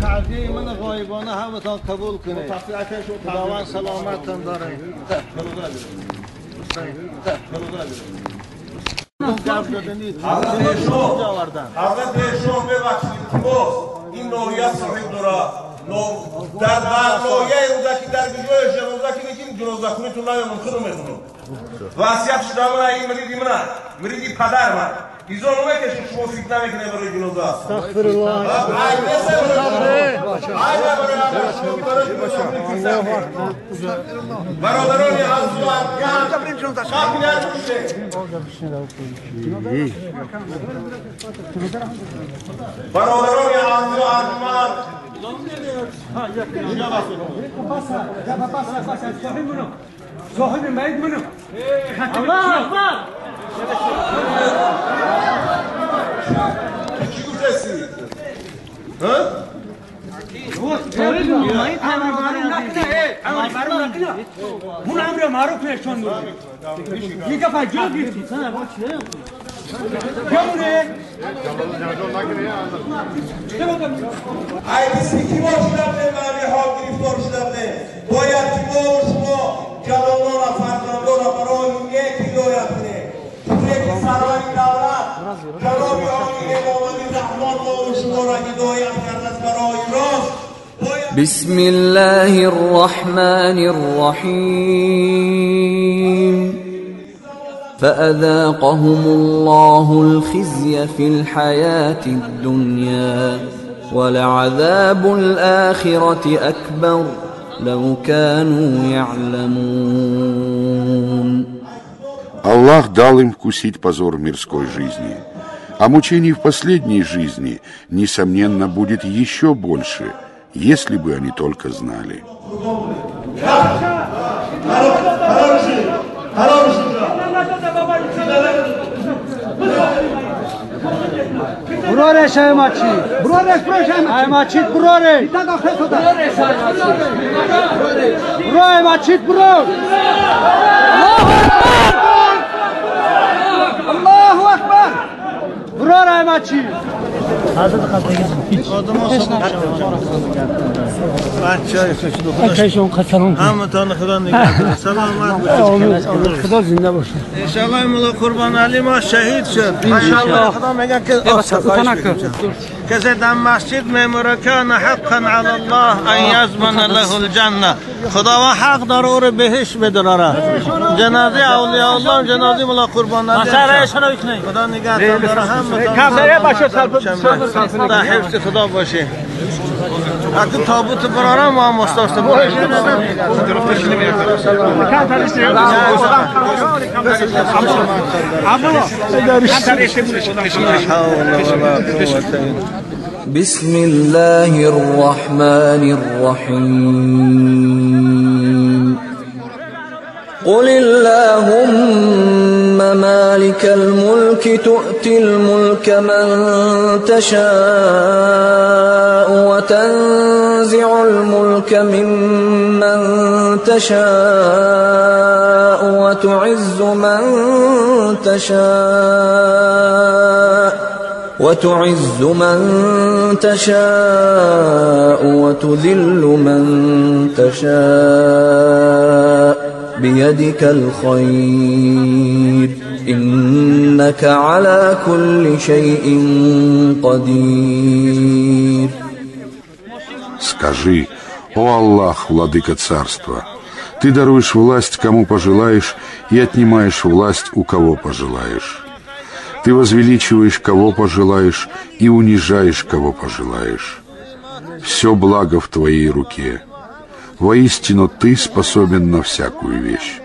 تعزیه من غایبانه همتان قبول کنید. خداوند سلامتتان داره. حضرت شاه ببخشید که باز این نوعیت صاحب داره در نوعیه روزکی در گجای جنازه که نکیم جنازه خونی تو نیامون خودو میخونم وصیت شده من این مریدی من مریدی پدر من ایزان نمیکشه شما فکر نمیکنه برای جنازه. استغفرالله. برادران عزیز برادران عزیز و ارجمند صاحب میت منو الله اکبر. چی گفتی؟ ها؟ من امر معروف نشون داد. یک فجر گرفتی. ای کی ما شده بودیم و حال گرفتار شده بودیم. باید که ما و شما جوانان و فرزندان را برای نیک هدایت کنیم. که سرور دولت جناب عالی امام رحمان ما و شما را هدایت کرده است برای راست. بسم الله الرحمن الرحیم. فأذاقهم الله الخزي في الحياة الدنيا ولعذاب الآخرة أكبر لو كانوا يعلمون. Аллах дал им вкусить позор мирской жизни, а мучений в последней жизни, несомненно, будет еще больше, если бы они только знали. همتان خدا نگهدار. سلامت باشید. خدا زنده باشه. ان شاء الله مولا قربان علی ما شهید شد. ان شاء الله خدا میگه که کسی در مسجد میمره کان حقا علی الله ان یضمن له الجنه. خداوند حق داره او رو بهشت بداره. جنازه اولیاء الله جنازه مولا قربان علی خدا نگهدار داره. همتان در حفظ خدا باشه. اگه تابوت برارم ما مستاست باشه. بسم الله الرحمن الرحیم. قل اللهم مالك الملك تؤتي الملك من تشاء وتنزع الملك ممن تشاء وتعز من تشاء وتعز من تشاء وتذل من تشاء بيدك الخير إنك على كل شيء قدير. Скажи: о Аллах, владыка царства, ты даруешь власть кому пожелаешь и отнимаешь власть у кого пожелаешь. Ты возвеличиваешь кого пожелаешь и унижаешь кого пожелаешь. Все благо в твоей руке. Воистину ты способен на всякую вещь.